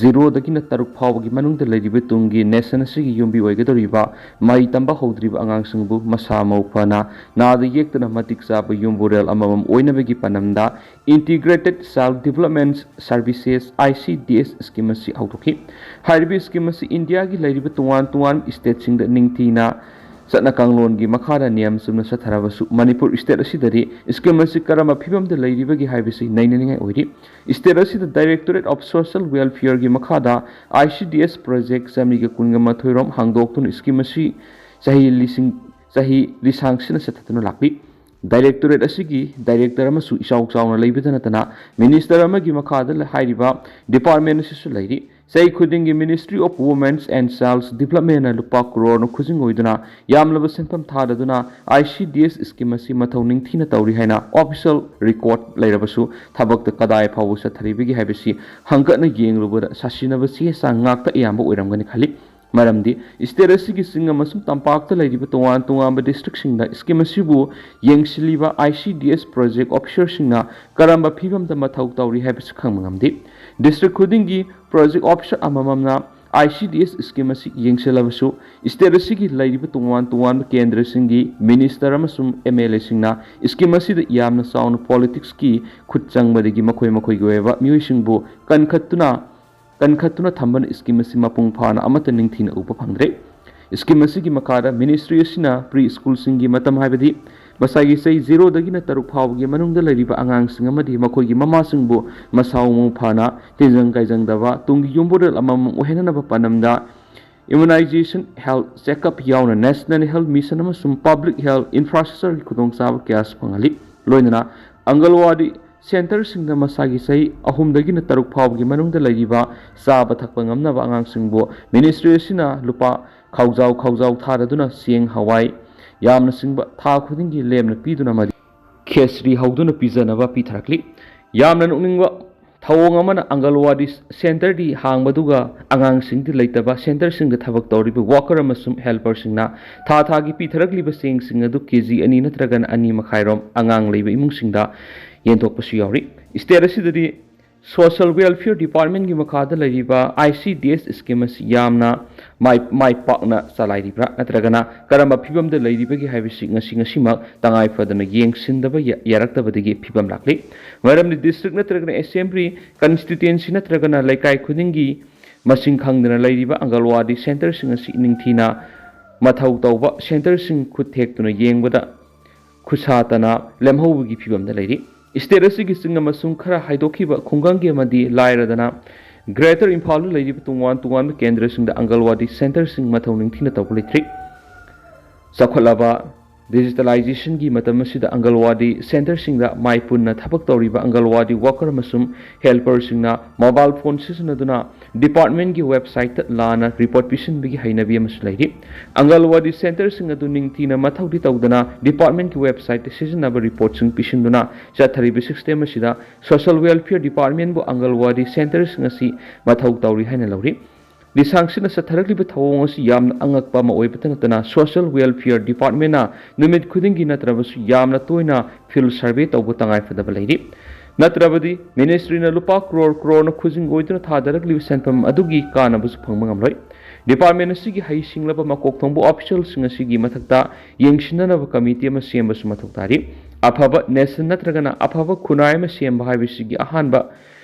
ꯖꯤꯔꯣꯗꯒꯤꯅ ꯇꯔꯨꯛ ꯐꯥꯎꯕꯒꯤ ꯃꯅꯨꯡꯗ ꯂꯩꯔꯤꯕ ꯇꯨꯡꯒꯤ ꯅꯦꯁꯟ ꯑꯁꯤꯒꯤ ꯌꯨꯝꯕꯤ ꯑꯣꯏꯒꯗꯧꯔꯤꯕ ꯃꯍꯩ ꯇꯝꯕ ꯍꯧꯗ꯭ꯔꯤꯕ ꯑꯉꯥꯡꯁꯤꯡꯕꯨ ꯃꯁꯥ ꯃꯎ ꯐꯅ ꯅꯥꯗ ꯌꯦꯛꯇꯅ ꯃꯇꯤꯛ ꯆꯥꯕ ꯌꯨꯝꯕꯨꯔꯦꯜ ꯑꯃꯃꯝ ꯑꯣꯏꯅꯕꯒꯤ ꯄꯥꯟꯗꯝꯗ Integrated Child Development Services, I C D S scheme ꯑꯁꯤ ꯍꯧꯗꯣꯛꯈꯤ꯫ ꯍꯥꯏꯔꯤꯕ ꯁ꯭ꯀꯤꯝ ꯑꯁꯤ ꯏꯟꯗꯤꯌꯥꯒꯤ ꯂꯩꯔꯤꯕ ꯇꯣꯉꯥꯟ ꯇꯣꯉꯥꯟꯕ ꯁ꯭ꯇꯦꯠꯁꯤꯡꯗ ꯅꯤꯡꯊꯤꯅ ꯆꯠꯅ ꯀꯥꯡꯂꯣꯟꯒꯤ ꯃꯈꯥꯗ ꯅꯤꯌꯝ ꯆꯨꯝꯅ ꯆꯠꯊꯔꯕꯁꯨ, ꯃꯅꯤꯄꯨꯔ ꯁ꯭ꯇꯦꯠ ꯑꯁꯤꯗꯗꯤ ꯁ꯭ꯀꯤꯝ ꯑꯁꯤ ꯀꯔꯝꯕ ꯐꯤꯕꯝꯗ ꯂꯩꯔꯤꯕꯒꯦ ꯍꯥꯏꯕꯁꯤ ꯅꯩꯅꯅꯤꯡꯉꯥꯏ ꯑꯣꯏꯔꯤ꯫ ꯁ꯭ꯇꯦꯠ ꯑꯁꯤꯗ Directorate of Social Welfareꯒꯤ ꯃꯈꯥꯗ I C D S project ꯆꯥꯃꯔꯤꯒ ꯀꯨꯟꯒ ꯃꯥꯊꯣꯏ ꯔꯣꯝ ꯍꯥꯡꯗꯣꯛꯇꯨꯅ ꯁ꯭ꯀꯤꯝ ꯑꯁꯤ ꯆꯍꯤ ꯂꯤꯁꯤꯡ, ꯆꯍꯤ ꯂꯤꯁꯥꯡ ꯁꯤꯠꯅ ꯆꯠꯊꯗꯨꯅ ꯂꯥꯛꯂꯤ꯫ ꯗꯥꯏꯔꯦꯛꯇꯣꯔꯦꯠ ꯑꯁꯤꯒꯤ ꯗꯥꯏꯔꯦꯛꯇꯔ ꯑꯃꯁꯨ ꯏꯆꯥꯎ ꯆꯥꯎꯅ ꯂꯩꯕꯗ ꯅꯠꯇꯅ, ꯃꯤꯅꯤꯁꯇꯔ ꯑꯃꯒꯤ ꯃꯈꯥꯗ ꯂ-, ꯍꯥꯏꯔꯤꯕ ꯗꯤꯄꯥꯔꯠꯃꯦꯟ ꯑꯁꯤꯁꯨ ꯂꯩꯔꯤ꯫ ꯆꯍꯤ ꯈꯨꯗꯤꯡꯒꯤ Ministry of Women's and Child's Developmentꯅ ꯂꯨꯄꯥ ꯀ꯭ꯔꯣꯔꯅ ꯈꯨꯖꯤꯡ ꯑꯣꯏꯗꯨꯅ ꯌꯥꯝꯂꯕ ꯁꯦꯟꯐꯝ ꯊꯥꯗꯗꯨꯅ I C D S scheme ꯑꯁꯤ ꯃꯊꯧ ꯅꯤꯡꯊꯤꯅ ꯇꯧꯔꯤ ꯍꯥꯏꯅ official record ꯂꯩꯔꯕꯁꯨ, ꯊꯕꯛꯇ ꯀꯗꯥꯏ ꯐꯥꯎꯕ ꯆꯠꯊꯔꯤꯕꯒꯦ ꯍꯥꯏꯕꯁꯤ ꯍꯪꯀꯠꯅ ꯌꯦꯡꯂꯨꯕꯗ ꯁꯥꯁꯤꯟꯅꯕ ꯆꯦ ꯆꯥꯡ ꯉꯥꯛꯇ ꯑꯌꯥꯝꯕ ꯑꯣꯏꯔꯝꯒꯅꯤ ꯈꯜꯂꯤ꯫ ꯃꯔꯝꯗꯤ state ꯑꯁꯤꯒꯤ ꯆꯤꯡ ꯑꯃꯁꯨꯡ ꯇꯝꯄꯥꯛꯇ ꯂꯩꯔꯤꯕ ꯇꯣꯉꯥꯟ ꯇꯣꯉꯥꯟꯕ districtꯁꯤꯡꯗ scheme ꯑꯁꯤꯕꯨ ꯌꯦꯡꯁꯤꯜꯂꯤꯕ I C D S project officerꯁꯤꯡꯅ ꯀꯔꯝꯕ ꯐꯤꯕꯝꯗ ꯃꯊꯧ ꯇꯧꯔꯤ ꯍꯥꯏꯕꯁꯤ ꯈꯪꯕ ꯉꯝꯗꯦ꯫ District ꯈꯨꯗꯤꯡꯒꯤ project officer ꯑꯃꯃꯝꯅ I C D S scheme ꯑꯁꯤ ꯌꯦꯡꯁꯤꯜꯂꯕꯁꯨ, state ꯑꯁꯤꯒꯤ ꯂꯩꯔꯤꯕ ꯇꯣꯉꯥꯟ ꯇꯣꯉꯥꯟꯕ ꯀꯦꯟꯗ꯭ꯔꯁꯤꯡꯒꯤ minister ꯑꯃꯁꯨꯡ M L Aꯁꯤꯡꯅ scheme ꯑꯁꯤꯗ ꯌꯥꯝꯅ ꯆꯥꯎꯅ politicsꯀꯤ ꯈꯨꯠ ꯆꯪꯕꯗꯒꯤ ꯃꯈꯣꯏ ꯃꯈꯣꯏꯒꯤ ꯑꯣꯏꯕ ꯃꯤꯑꯣꯏꯁꯤꯡꯕꯨ ꯀꯟꯈꯠꯇꯨꯅ ꯀꯟꯈꯠꯇꯨꯅ ꯊꯝꯕꯅ scheme ꯑꯁꯤ ꯃꯄꯨꯡ ꯐꯥꯅ ꯑꯃꯠꯇ ꯅꯤꯡꯊꯤꯅ ꯎꯕ ꯐꯪꯗ꯭ꯔꯦ꯫ Scheme ꯑꯁꯤꯒꯤ ꯃꯈꯥꯗ ministry ꯑꯁꯤꯅ pre schoolꯁꯤꯡꯒꯤ ꯃꯇꯝ, ꯍꯥꯏꯕꯗꯤ ꯃꯁꯥꯒꯤ ꯆꯍꯤ zeroꯗꯒꯤꯅ ꯇꯔꯨꯛ ꯐꯥꯎꯕꯒꯤ ꯃꯅꯨꯡꯗ ꯂꯩꯔꯤꯕ ꯑꯉꯥꯡꯁꯤꯡ ꯑꯃꯗꯤ ꯃꯈꯣꯏꯒꯤ ꯃꯃꯥꯁꯤꯡꯕꯨ ꯃꯁꯥ ꯃꯎ ꯐꯅ, ꯇꯤꯟꯖꯪ ꯀꯥꯏꯖꯪꯗꯕ, ꯇꯨꯡꯒꯤ ꯌꯨꯝꯕꯨꯔꯦꯜ ꯑꯃꯃꯝ ꯑꯣꯏꯍꯟꯅꯅꯕ ꯄꯥꯟꯗꯝꯗ immunization, health checkup ꯌꯥꯎꯅ National Health Mission ꯑꯃꯁꯨꯡ public health infrastructureꯒꯤ ꯈꯨꯗꯣꯡꯆꯥꯕ ꯀꯌꯥꯁꯨ ꯐꯪꯍꯜꯂꯤ꯫ ꯂꯣꯏꯅꯅ ꯑꯪꯒꯜꯋꯥꯗꯤ centreꯁꯤꯡꯗ ꯃꯁꯥꯒꯤ ꯆꯍꯤ ꯑꯍꯨꯝꯗꯒꯤꯅ ꯇꯔꯨꯛ ꯐꯥꯎꯕꯒꯤ ꯃꯅꯨꯡꯗ ꯂꯩꯔꯤꯕ ꯆꯥꯕ ꯊꯛꯄ ꯉꯝꯅꯕ ꯑꯉꯥꯡꯁꯤꯡꯕꯨ ministry ꯑꯁꯤꯅ ꯂꯨꯄꯥ ꯈꯥꯎꯖꯥꯎ ꯈꯥꯎꯖꯥꯎ ꯊꯥꯗꯗꯨꯅ ꯆꯦꯡ, ꯍꯋꯥꯏ ꯌꯥꯝꯅꯆꯤꯡꯕ ꯊꯥ ꯈꯨꯗꯤꯡꯒꯤ ꯂꯦꯝꯅ ꯄꯤꯗꯨꯅ ꯑꯃꯗꯤ ꯈꯦꯆ꯭ꯔꯤ ꯍꯧꯗꯨꯅ ꯄꯤꯖꯅꯕ ꯄꯤꯊꯔꯛꯂꯤ꯫ ꯌꯥꯝꯅ ꯅꯣꯛꯅꯤꯡꯕ ꯊꯧꯑꯣꯡ ꯑꯃꯅ ꯑꯪꯒꯜꯋꯥꯗꯤ centreꯗꯤ ꯍꯥꯡꯕꯗꯨꯒ ꯑꯉꯥꯡꯁꯤꯡꯗꯤ ꯂꯩꯇꯕ centreꯁꯤꯡꯗ ꯊꯕꯛ ꯇꯧꯔꯤꯕ worker ꯑꯃꯁꯨꯡ helperꯁꯤꯡꯅ ꯊꯥ ꯊꯥꯒꯤ ꯄꯤꯊꯔꯛꯂꯤꯕ ꯆꯦꯡꯁꯤꯡ ꯑꯗꯨ ꯀꯦ ꯖꯤ ꯑꯅꯤ ꯅꯠꯇ꯭ꯔꯒꯅ ꯑꯅꯤ ꯃꯈꯥꯏꯔꯣꯝ ꯑꯉꯥꯡ ꯂꯩꯕ ꯏꯃꯨꯡꯁꯤꯡꯗ ꯌꯦꯟꯊꯣꯛꯄꯁꯨ ꯌꯥꯎꯔꯤ꯫ State ꯑꯁꯤꯗꯗꯤ Social Welfare Departmentꯀꯤ ꯃꯈꯥꯗ ꯂꯩꯔꯤꯕ I C D S scheme ꯑꯁꯤ ꯌꯥꯝꯅ ꯃꯥꯏ, ꯃꯥꯏ ꯄꯥꯛꯅ ꯆꯂꯥꯏꯔꯤꯕ꯭ꯔꯥ ꯅꯠꯇ꯭ꯔꯒꯅ ꯀꯔꯝꯕ ꯐꯤꯕꯝꯗ ꯂꯩꯔꯤꯕꯒꯦ ꯍꯥꯏꯕꯁꯤ ꯉꯁꯤ ꯉꯁꯤꯃꯛ ꯇꯉꯥꯏ ꯐꯗꯅ ꯌꯦꯡꯁꯤꯟꯗꯕ ꯌꯥ-, ꯌꯥꯔꯛꯇꯕꯗꯒꯤ ꯐꯤꯕꯝ ꯂꯥꯛꯂꯤ꯫ ꯃꯔꯝꯗꯤ district ꯅꯠꯇ꯭ꯔꯒꯅ assembly constituency ꯅꯠꯇ꯭ꯔꯒꯅ ꯂꯩꯀꯥꯏ ꯈꯨꯗꯤꯡꯒꯤ ꯃꯁꯤꯡ ꯈꯪꯗꯅ ꯂꯩꯔꯤꯕ ꯑꯪꯒꯜꯋꯥꯗꯤ centreꯁꯤꯡ ꯑꯁꯤ ꯅꯤꯡꯊꯤꯅ ꯃꯊꯧ ꯇꯧꯕ centreꯁꯤꯡ ꯈꯨꯠ ꯊꯦꯛꯇꯨꯅ ꯌꯦꯡꯕꯗ ꯈꯨꯠꯁꯥꯇꯅ ꯂꯦꯝꯍꯧꯕꯒꯤ ꯐꯤꯕꯝꯗ ꯂꯩꯔꯤ꯫ State ꯑꯁꯤꯒꯤ ꯆꯤꯡ ꯑꯃꯁꯨꯡ ꯈꯔ ꯍꯥꯏꯗꯣꯛꯈꯤꯕ ꯈꯨꯡꯒꯪꯒꯤ ꯑꯃꯗꯤ ꯂꯥꯏꯔꯗꯅ Greater ꯏꯝꯐꯥꯜꯗ ꯂꯩꯔꯤꯕ ꯇꯣꯉꯥꯟ ꯇꯣꯉꯥꯟꯕ ꯀꯦꯟꯗ꯭ꯔꯁꯤꯡꯗ ꯑꯪꯒꯜꯋꯥꯗꯤ centreꯁꯤꯡ ꯃꯊꯧ ꯅꯤꯡꯊꯤꯅ ꯇꯧꯕ ꯂꯩꯇ꯭ꯔꯤ꯫ ꯆꯥꯎꯈꯠꯂꯕ Digitalizationꯒꯤ ꯃꯇꯝ ꯑꯁꯤꯗ ꯑꯪꯒꯜꯋꯥꯗꯤ centreꯁꯤꯡꯗ ꯃꯥꯏ ꯄꯨꯟꯅ ꯊꯕꯛ ꯇꯧꯔꯤꯕ ꯑꯪꯒꯜꯋꯥꯗꯤ worker ꯑꯃꯁꯨꯡ helperꯁꯤꯡꯅ mobile phone ꯁꯤꯖꯤꯟꯅꯗꯨꯅ departmentꯀꯤ websiteꯇ ꯂꯥꯟꯅ report ꯄꯤꯁꯤꯟꯕꯒꯤ ꯍꯩꯅꯕꯤ ꯑꯃꯁꯨ ꯂꯩꯔꯤ꯫ ꯑꯪꯒꯜꯋꯥꯗꯤ centreꯁꯤꯡ ꯑꯗꯨ ꯅꯤꯡꯊꯤꯅ ꯃꯊꯧꯗꯤ ꯇꯧꯗꯅ departmentꯀꯤ websiteꯇ ꯁꯤꯖꯤꯟꯅꯕ reportꯁꯤꯡ ꯄꯤꯁꯤꯟꯗꯨꯅ ꯆꯠꯊꯔꯤꯕ system ꯑꯁꯤꯗ Social Welfare Departmentꯕꯨ ꯑꯪꯒꯜꯋꯥꯗꯤ centreꯁꯤꯡ ꯑꯁꯤ ꯃꯊꯧ ꯇꯧꯔꯤ ꯍꯥꯏꯅ ꯂꯧꯔꯤ꯫ ꯂꯤꯁꯥꯡꯁꯤꯠꯅ ꯆꯠꯊꯔꯛꯂꯤꯕ ꯊꯧꯑꯣꯡ ꯑꯁꯤ ꯌꯥꯝꯅ ꯑꯉꯛꯄ ꯑꯃ ꯑꯣꯏꯕꯇ ꯅꯠꯇꯅ Social Welfare Departmentꯅ ꯅꯨꯃꯤꯠ ꯈꯨꯗꯤꯡꯒꯤ ꯅꯠꯇ꯭ꯔꯕꯁꯨ ꯌꯥꯝꯅ ꯇꯣꯏꯅ field survey ꯇꯧꯕ ꯇꯉꯥꯏ ꯐꯗꯕ ꯂꯩꯔꯤ꯫ ꯅꯠꯇ꯭ꯔꯕꯗꯤ ministryꯅ ꯂꯨꯄꯥ crore croreꯅ ꯈꯨꯖꯤꯡ ꯑꯣꯏꯗꯨꯅ ꯊꯥꯗꯔꯛꯂꯤꯕ ꯁꯦꯟꯐꯝ ꯑꯗꯨꯒꯤ ꯀꯥꯟꯅꯕꯁꯨ ꯐꯪꯕ ꯉꯝꯂꯣꯏ꯫ Department ꯑꯁꯤꯒꯤ ꯍꯩꯁꯤꯡꯂꯕ ꯃꯀꯣꯛ ꯊꯣꯡꯕ officialꯁꯤꯡ ꯑꯁꯤꯒꯤ ꯃꯊꯛꯇ ꯌꯦꯡꯁꯤꯟꯅꯅꯕ committee ꯑꯃ ꯁꯦꯝꯕꯁꯨ ꯃꯊꯧ ꯇꯥꯔꯤ꯫ ꯑꯐꯕ nation ꯅꯠꯇ꯭ꯔꯒꯅ ꯑꯐꯕ ꯈꯨꯟꯅꯥꯏ ꯑꯃ ꯁꯦꯝꯕ ꯍꯥꯏꯕꯁꯤꯒꯤ ꯑꯍꯥꯟꯕ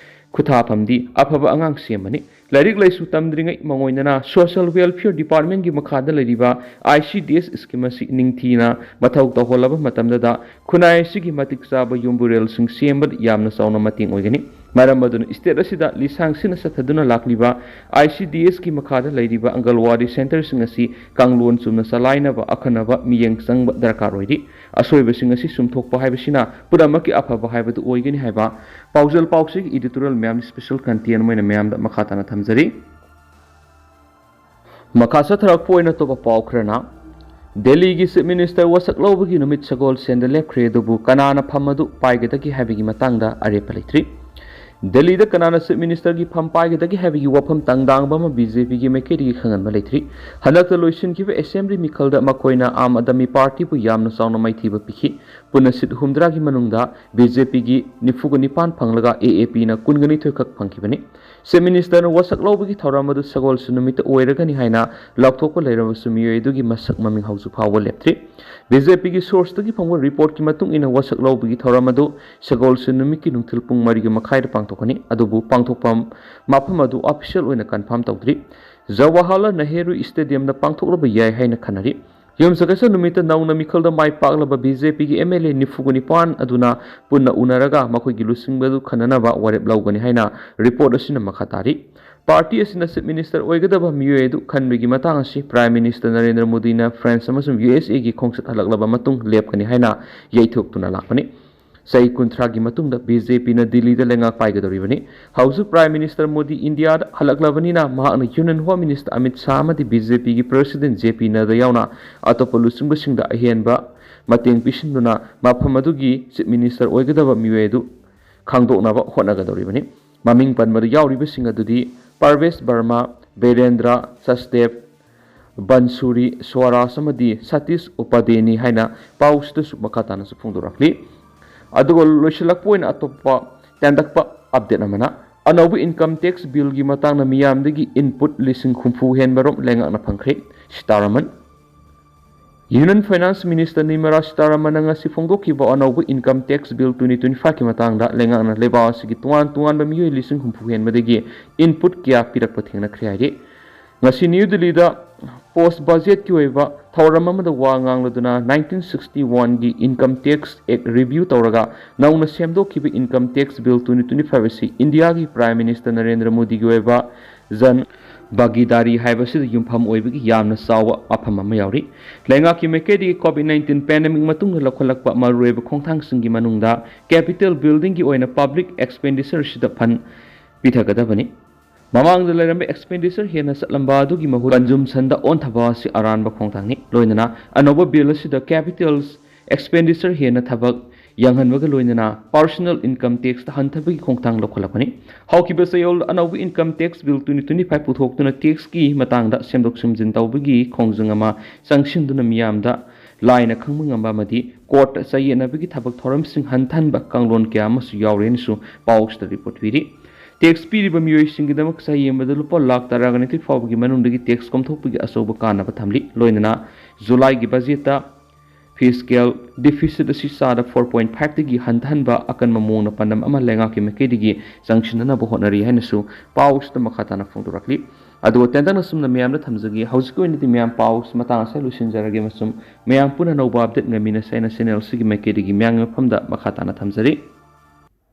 ꯈꯨꯊꯥꯐꯝꯗꯤ ꯑꯐꯕ ꯑꯉꯥꯡ ꯁꯦꯝꯕꯅꯤ꯫ ꯂꯥꯏꯔꯤꯛ ꯂꯥꯏꯁꯨ ꯇꯝꯗ꯭ꯔꯤꯉꯩ ꯃꯉꯣꯏꯗꯅ Social Welfare Departmentꯀꯤ ꯃꯈꯥꯗ ꯂꯩꯔꯤꯕ ICDS scheme ꯑꯁꯤ ꯅꯤꯡꯊꯤꯅ ꯃꯊꯧ ꯇꯧꯍꯜꯂꯕ ꯃꯇꯝꯗꯗ ꯈꯨꯟꯅꯥꯏ ꯑꯁꯤꯒꯤ ꯃꯇꯤꯛ ꯆꯥꯕ ꯌꯨꯝꯕꯨꯔꯦꯜꯁꯤꯡ ꯁꯦꯝꯕꯗ ꯌꯥꯝꯅ ꯆꯥꯎꯅ ꯃꯇꯦꯡ ꯑꯣꯏꯒꯅꯤ꯫ ꯃꯔꯝ ꯑꯗꯨꯅ state ꯑꯁꯤꯗ ꯂꯤꯁꯥꯡꯁꯤꯠꯅ ꯆꯠꯊꯗꯨꯅ ꯂꯥꯛꯂꯤꯕ ICDSꯀꯤ ꯃꯈꯥꯗ ꯂꯩꯔꯤꯕ ꯑꯪꯒꯜꯋꯥꯗꯤ centreꯁꯤꯡ ꯑꯁꯤ ꯀꯥꯡꯂꯣꯟ ꯆꯨꯝꯅ ꯆꯂꯥꯏꯅꯕ ꯑꯈꯟꯅꯕ ꯃꯤꯠꯌꯦꯡ ꯆꯪꯕ ꯗꯔꯀꯥꯔ ꯑꯣꯏꯔꯤ꯫ ꯑꯁꯣꯏꯕꯁꯤꯡ ꯑꯁꯤ ꯆꯨꯝꯊꯣꯛꯄ ꯍꯥꯏꯕꯁꯤꯅ ꯄꯨꯝꯅꯃꯛꯀꯤ ꯑꯐꯕ ꯍꯥꯏꯕꯗꯨ ꯑꯣꯏꯒꯅꯤ ꯍꯥꯏꯕ ꯄꯥꯎꯖꯦꯜ ꯄꯥꯎꯆꯦꯒꯤ editorial ꯃꯌꯥꯝ special content ꯑꯣꯏꯅ ꯃꯌꯥꯝꯗ ꯃꯈꯥ ꯇꯥꯅ ꯊꯝꯖꯔꯤ꯫ ꯃꯈꯥ ꯆꯠꯊꯔꯛꯄ ꯑꯣꯏꯅ ꯑꯇꯣꯞꯄ ꯄꯥꯎ ꯈꯔꯅ, ꯗꯦꯜꯂꯤꯒꯤ Chief Minister ꯋꯥꯁꯛ ꯂꯧꯕꯒꯤ ꯅꯨꯃꯤꯠ ꯁꯒꯣꯜꯁꯦꯟꯗ ꯂꯦꯞꯈ꯭ꯔꯦ, ꯑꯗꯨꯕꯨ ꯀꯅꯥꯅ ꯐꯝ ꯑꯗꯨ ꯄꯥꯏꯒꯗꯒꯦ ꯍꯥꯏꯕꯒꯤ ꯃꯇꯥꯡꯗ ꯑꯔꯦꯞꯄ ꯂꯩꯇ꯭ꯔꯤ꯫ ꯗꯦꯜꯂꯤꯗ ꯀꯅꯥꯅ Chief Ministerꯒꯤ ꯐꯝ ꯄꯥꯏꯒꯗꯒꯦ ꯍꯥꯏꯕꯒꯤ ꯋꯥꯐꯝ ꯇꯪꯗꯥꯡꯕ ꯑꯃ BJPꯒꯤ ꯃꯥꯏꯀꯩꯗꯒꯤ ꯈꯪꯍꯟꯕ ꯂꯩꯇ꯭ꯔꯤ꯫ ꯍꯟꯗꯛꯇ ꯂꯣꯏꯁꯤꯟꯈꯤꯕ assembly ꯃꯤꯈꯜꯗ ꯃꯈꯣꯏꯅ ꯑꯥꯝ ꯑꯥꯗꯃꯤ ꯄꯥꯔꯇꯤꯕꯨ ꯌꯥꯝꯅ ꯆꯥꯎꯅ ꯃꯥꯏꯊꯤꯕ ꯄꯤꯈꯤ꯫ ꯄꯨꯟꯅ seat ꯍꯨꯝꯗ꯭ꯔꯥꯒꯤ ꯃꯅꯨꯡꯗ BJPꯒꯤ ꯅꯤꯐꯨꯒ ꯅꯤꯄꯥꯟ ꯐꯪꯂꯒ AAPꯅ ꯀꯨꯟꯒ ꯅꯤꯊꯣꯏ ꯈꯛ ꯐꯪꯈꯤꯕꯅꯤ꯫ Chief Ministerꯅ ꯋꯥꯁꯛ ꯂꯧꯕꯒꯤ ꯊꯧꯔꯝ ꯑꯗꯨ ꯁꯒꯣꯜꯁꯦꯟ ꯅꯨꯃꯤꯠꯇ ꯑꯣꯏꯔꯒꯅꯤ ꯍꯥꯏꯅ ꯂꯥꯎꯊꯣꯛꯄ ꯂꯩꯔꯕꯁꯨ ꯃꯤꯑꯣꯏ ꯑꯗꯨꯒꯤ ꯃꯁꯛ ꯃꯃꯤꯡ ꯍꯧꯖꯤꯛ ꯐꯥꯎꯕ ꯂꯦꯞꯇ꯭ꯔꯤ꯫ BJPꯒꯤ sourceꯇꯒꯤ ꯐꯪꯕ reportꯀꯤ ꯃꯇꯨꯡ ꯏꯟꯅ ꯋꯥꯁꯛ ꯂꯧꯕꯒꯤ ꯊꯧꯔꯝ ꯑꯗꯨ ꯁꯒꯣꯜꯁꯦꯟ ꯅꯨꯃꯤꯠꯀꯤ ꯅꯨꯡꯊꯤꯜ ꯄꯨꯡ ꯃꯔꯤꯒ ꯃꯈꯥꯏꯗ ꯄꯥꯡꯊꯣꯛꯀꯅꯤ, ꯑꯗꯨꯕꯨ ꯄꯥꯡꯊꯣꯛꯐꯝ ꯃꯐꯝ ꯑꯗꯨ official ꯑꯣꯏꯅ confirm ꯇꯧꯗ꯭ꯔꯤ꯫ ꯖꯋꯥꯍꯔꯂꯥꯜ ꯅꯦꯍꯔꯨ Stadiumꯗ ꯄꯥꯡꯊꯣꯛꯂꯕ ꯌꯥꯏ ꯍꯥꯏꯅ ꯈꯟꯅꯔꯤ꯫ ꯌꯨꯝꯁꯀꯩꯁ ꯅꯨꯃꯤꯠꯇ ꯅꯧꯅ ꯃꯤꯈꯜꯗ ꯃꯥꯏ ꯄꯥꯛꯂꯕ BJPꯒꯤ MLA ꯅꯤꯐꯨꯒ ꯅꯤꯄꯥꯟ ꯑꯗꯨꯅ ꯄꯨꯟꯅ ꯎꯅꯔꯒ ꯃꯈꯣꯏꯒꯤ ꯂꯨꯆꯤꯡꯕ ꯑꯗꯨ ꯈꯟꯅꯅꯕ ꯋꯥꯔꯦꯞ ꯂꯧꯒꯅꯤ ꯍꯥꯏꯅ report ꯑꯁꯤꯅ ꯃꯈꯥ ꯇꯥꯔꯤ꯫ ꯄꯥꯔꯇꯤ ꯑꯁꯤꯅ ꯆꯤꯐ ꯃꯤꯅꯤꯁꯇꯔ ꯑꯣꯏꯒꯗꯕ ꯃꯤꯑꯣꯏ ꯑꯗꯨ ꯈꯟꯕꯒꯤ ꯃꯇꯥꯡ ꯑꯁꯤ ꯄ꯭ꯔꯥꯏꯝ ꯃꯤꯅꯤꯁꯇꯔ ꯅꯔꯦꯟꯗ꯭ꯔ ꯃꯣꯗꯤꯅ ꯐ꯭ꯔꯥꯟꯁ ꯑꯃꯁꯨꯡ ꯌꯨ ꯑꯦꯁ ꯑꯦꯒꯤ ꯈꯣꯡꯆꯠ ꯍꯜꯂꯛꯂꯕ ꯃꯇꯨꯡ ꯂꯦꯞꯀꯅꯤ ꯍꯥꯏꯅ ꯌꯩꯊꯣꯛꯇꯨꯅ ꯂꯥꯛꯄꯅꯤ꯫ ꯆꯍꯤ ꯀꯨꯟꯊ꯭ꯔꯥꯒꯤ ꯃꯇꯨꯡꯗ ꯕꯤ ꯖꯦ ꯄꯤꯅ ꯗꯤꯜꯂꯤꯗ ꯂꯩꯉꯥꯛ ꯄꯥꯏꯒꯗꯧꯔꯤꯕꯅꯤ꯫ ꯍꯧꯖꯤꯛ ꯄ꯭ꯔꯥꯏꯝ ꯃꯤꯅꯤꯁꯇꯔ ꯃꯣꯗꯤ ꯏꯟꯗꯤꯌꯥꯗ ꯍꯜꯂꯛꯂꯕꯅꯤꯅ ꯃꯍꯥꯛꯅ union home minister Amit Shah ꯑꯃꯗꯤ ꯕꯤ ꯖꯦ ꯄꯤꯒꯤ ꯄ꯭ꯔꯦꯁꯤꯗꯦꯟꯠ ꯖꯦ ꯄꯤ ꯅꯗ꯭ꯗꯥ ꯌꯥꯎꯅ ꯑꯇꯣꯞꯄ ꯂꯨꯆꯤꯡꯕꯁꯤꯡꯗ ꯑꯍꯦꯟꯕ ꯃꯇꯦꯡ ꯄꯤꯁꯤꯟꯗꯨꯅ ꯃꯐꯝ ꯑꯗꯨꯒꯤ ꯆꯤꯐ ꯃꯤꯅꯤꯁꯇꯔ ꯑꯣꯏꯒꯗꯕ ꯃꯤꯑꯣꯏ ꯑꯗꯨ ꯈꯪꯗꯣꯛꯅꯕ ꯍꯣꯠꯅꯒꯗꯧꯔꯤꯕꯅꯤ꯫ ꯃꯃꯤꯡ ꯄꯟꯕꯗ ꯌꯥꯎꯔꯤꯕꯁꯤꯡ ꯑꯗꯨꯗꯤ ꯄꯔꯕꯦꯁ ꯕꯔꯃꯥ, ꯕꯤꯔꯦꯟꯗ꯭ꯔ ꯁꯆꯗꯦꯕ, ꯕꯟꯁꯨꯔꯤ ꯁ꯭ꯋꯔꯥꯖ ꯑꯃꯗꯤ ꯁꯇꯤꯁ ꯎꯄꯥꯙꯦꯅꯤ ꯍꯥꯏꯅ ꯄꯥꯎꯁꯤꯗꯁꯨ ꯃꯈꯥ ꯇꯥꯅꯁꯨ ꯐꯣꯡꯗꯣꯔꯛꯂꯤ꯫ ꯑꯗꯨꯒ ꯂꯣꯏꯁꯤꯜꯂꯛꯄ ꯑꯣꯏꯅ ꯑꯇꯣꯞꯄ ꯇꯦꯟꯇꯛꯄ ꯑꯞꯗꯦꯠ ꯑꯃꯅ, ꯑꯅꯧꯕ ꯏꯟꯀꯝ ꯇꯦꯛꯁ ꯕꯤꯜꯒꯤ ꯃꯇꯥꯡꯗ ꯃꯤꯌꯥꯝꯗꯒꯤ ꯏꯟꯄꯨꯠ ꯂꯤꯁꯤꯡ ꯍꯨꯝꯐꯨ ꯍꯦꯟꯕ ꯔꯣꯝ ꯂꯩꯉꯥꯛꯅ ꯐꯪꯈ꯭ꯔꯦ꯫ Sitharaman. Union finance minister Nirmala ꯁꯤꯇꯥꯔꯥꯃꯟꯅ ꯉꯁꯤ ꯐꯣꯡꯗꯣꯛꯈꯤꯕ ꯑꯅꯧꯕ income tax bill twenty twenty ꯐꯥꯏꯚꯀꯤ ꯃꯇꯥꯡꯗ ꯂꯩꯉꯥꯛꯅ ꯂꯩꯕꯥꯛ ꯑꯁꯤꯒꯤ ꯇꯣꯉꯥꯟ ꯇꯣꯉꯥꯟꯕ ꯃꯤꯑꯣꯏ ꯂꯤꯁꯤꯡ ꯍꯨꯝꯐꯨ ꯍꯦꯟꯕꯗꯒꯤ ꯏꯟꯄꯨꯠ ꯀꯌꯥ ꯄꯤꯔꯛꯄ ꯊꯦꯡꯅꯈ꯭ꯔꯦ ꯍꯥꯏꯔꯤ꯫ ꯉꯁꯤ ꯅ꯭ꯌꯨ ꯗꯤꯜꯂꯤꯗ ꯄꯣꯁ ꯕꯖꯦꯠꯀꯤ ꯑꯣꯏꯕ ꯊꯧꯔꯝ ꯑꯃꯗ ꯋꯥ ꯉꯥꯡꯂꯗꯨꯅ ꯅꯥꯏꯟꯇꯤꯟ ꯁꯤꯛꯁꯇꯤ ꯋꯥꯟꯒꯤ ꯏꯟꯀꯝ ꯇꯦꯛꯁ ꯑꯦꯛ ꯔꯤꯚ꯭ꯌꯨ ꯇꯧꯔꯒ ꯅꯧꯅ ꯁꯦꯝꯗꯣꯛꯈꯤꯕ income tax bill twenty twenty five ꯑꯁꯤ ꯏꯟꯗꯤꯌꯥꯒꯤ ꯄ꯭ꯔꯥꯏꯝ ꯃꯤꯅꯤꯁꯇꯔ ꯅꯔꯦꯟꯗ꯭ꯔ ꯃꯣꯗꯤꯒꯤ ꯑꯣꯏꯕ ꯖꯟ ꯚꯥꯒꯤꯗꯥꯔꯤ ꯍꯥꯏꯕꯁꯤꯗ ꯌꯨꯝꯐꯝ ꯑꯣꯏꯕꯒꯤ ꯌꯥꯝꯅ ꯆꯥꯎꯕ ꯋꯥꯐꯝ ꯑꯃ ꯌꯥꯎꯔꯤ꯫ ꯂꯩꯉꯥꯛꯀꯤ ꯃꯥꯏꯀꯩꯗꯒꯤ ꯀꯣꯚꯤꯗ ꯅꯥꯏꯟꯇꯤꯟ ꯄꯦꯟꯗꯦꯃꯤꯛ ꯃꯇꯨꯡꯗ ꯂꯧꯈꯠꯂꯛꯄ ꯃꯔꯨꯑꯣꯏꯕ ꯈꯣꯡꯊꯥꯡꯁꯤꯡꯒꯤ ꯃꯅꯨꯡꯗ ꯀꯦꯄꯤꯇꯦꯜ ꯕꯤꯜꯗꯤꯡꯒꯤ ꯑꯣꯏꯅ ꯄꯕ꯭ꯂꯤꯛ ꯑꯦꯛꯁꯄꯦꯟꯗꯤꯆꯔꯁꯤꯗ ꯐꯟ ꯄꯤꯊꯒꯗꯕꯅꯤ꯫ ꯃꯃꯥꯡꯗ ꯂꯩꯔꯝꯕ ꯑꯦꯛꯁꯄꯦꯟꯗꯤꯆꯔ ꯍꯦꯟꯅ ꯆꯠꯂꯝꯕ ꯑꯗꯨꯒꯤ ꯃꯍꯨꯠ ꯀꯟꯖꯨꯝꯁꯟꯗ ꯑꯣꯟꯊꯕ ꯑꯁꯤ ꯑꯔꯥꯟꯕ ꯈꯣꯡꯊꯥꯡꯅꯤ꯫ ꯂꯣꯏꯅꯅ ꯑꯅꯧꯕ ꯕꯤꯜ ꯑꯁꯤꯗ ꯀꯦꯄꯤꯇꯦꯜ ꯑꯦꯛꯁꯄꯦꯟꯗꯤꯆꯔ ꯍꯦꯟꯅ ꯊꯕꯛ ꯌꯥꯡꯍꯟꯕꯒ ꯂꯣꯏꯅꯅ ꯄꯥꯔꯁꯣꯅꯦꯜ ꯏꯟꯀꯝ ꯇꯦꯛꯁꯇ ꯍꯟꯊꯕꯒꯤ ꯈꯣꯡꯊꯥꯡ ꯂꯧꯈꯠꯂꯛꯄꯅꯤ꯫ ꯍꯧꯈꯤꯕ ꯆꯌꯣꯜꯗ ꯑꯅꯧꯕ income tax bill twenty twenty five ꯄꯨꯊꯣꯛꯇꯨꯅ ꯇꯦꯛꯁꯀꯤ ꯃꯇꯥꯡꯗ ꯁꯦꯝꯗꯣꯛ ꯁꯦꯝꯖꯤꯟ ꯇꯧꯕꯒꯤ ꯈꯣꯡꯖꯪ ꯑꯃ ꯆꯪꯁꯤꯟꯗꯨꯅ ꯃꯤꯌꯥꯝꯗ ꯂꯥꯏꯅ ꯈꯪꯕ ꯉꯝꯕ ꯑꯃꯗꯤ ꯀꯣꯔꯠꯇ ꯆꯌꯦꯠꯅꯕꯒꯤ ꯊꯕꯛ ꯊꯧꯔꯝꯁꯤꯡ ꯍꯟꯊꯍꯟꯕ ꯀꯥꯡꯂꯣꯟ ꯀꯌꯥ ꯑꯃꯁꯨ ꯌꯥꯎꯔꯦꯅꯁꯨ ꯄꯥꯎꯁꯤꯗ ꯔꯤꯄꯣꯔꯠ ꯄꯤꯔꯤ꯫ ꯇꯦꯛꯁ ꯄꯤꯔꯤꯕ ꯃꯤꯑꯣꯏꯁꯤꯡꯒꯤꯗꯃꯛ ꯆꯍꯤ ꯑꯃꯗ ꯂꯨꯄꯥ ꯂꯥꯈ ꯇꯔꯥꯒ ꯅꯤꯊꯣꯏ ꯐꯥꯎꯕꯒꯤ ꯃꯅꯨꯡꯗꯒꯤ ꯇꯦꯛꯁ ꯀꯣꯝꯊꯣꯛꯄꯒꯤ ꯑꯆꯧꯕ ꯀꯥꯟꯅꯕ ꯊꯝꯂꯤ꯫ ꯂꯣꯏꯅꯅ ꯖꯨꯂꯥꯏꯒꯤ ꯕꯖꯦꯠꯇ ꯐꯤꯁꯀꯦꯜ ꯗꯤꯐꯤꯁꯤꯠ ꯑꯁꯤ ꯆꯥꯗ ꯐꯣꯔ ꯄꯣꯏꯟ ꯐꯥꯏꯚꯇꯒꯤ ꯍꯟꯊꯍꯟꯕ ꯑꯀꯟꯕ ꯃꯑꯣꯡꯗ ꯄꯥꯟꯗꯝ ꯑꯃ ꯂꯩꯉꯥꯛꯀꯤ ꯃꯥꯏꯀꯩꯗꯒꯤ ꯆꯪꯁꯤꯟꯅꯅꯕ ꯍꯣꯠꯅꯔꯤ ꯍꯥꯏꯅꯁꯨ ꯄꯥꯎꯁꯤꯗ ꯃꯈꯥ ꯇꯥꯅ ꯐꯣꯡꯗꯣꯔꯛꯂꯤ꯫ ꯑꯗꯨꯒ ꯇꯦꯟꯇꯛꯅ ꯁꯨꯝꯅ ꯃꯌꯥꯝꯗ ꯊꯝꯖꯒꯦ꯫ ꯍꯧꯖꯤꯛꯀꯤ ꯑꯣꯏꯅꯗꯤ ꯃꯌꯥꯝ ꯄꯥꯎꯁꯤ ꯃꯇꯥꯡ ꯑꯁꯤꯗ ꯂꯣꯏꯁꯤꯟꯖꯔꯒꯦ ꯑꯃꯁꯨꯡ ꯃꯌꯥꯝ ꯄꯨꯟꯅ ꯑꯅꯧꯕ ꯑꯞꯗꯦꯠ ꯉꯥꯏꯃꯤꯟꯅꯁꯦ ꯍꯥꯏꯅ ꯆꯦꯅꯦꯜ ꯑꯁꯤꯒꯤ ꯃꯥꯏꯀꯩꯗꯒꯤ ꯃꯌꯥꯝꯒꯤ ꯃꯐꯝꯗ ꯃꯈꯥ ꯇꯥꯅ ꯊꯝꯖꯔꯤ꯫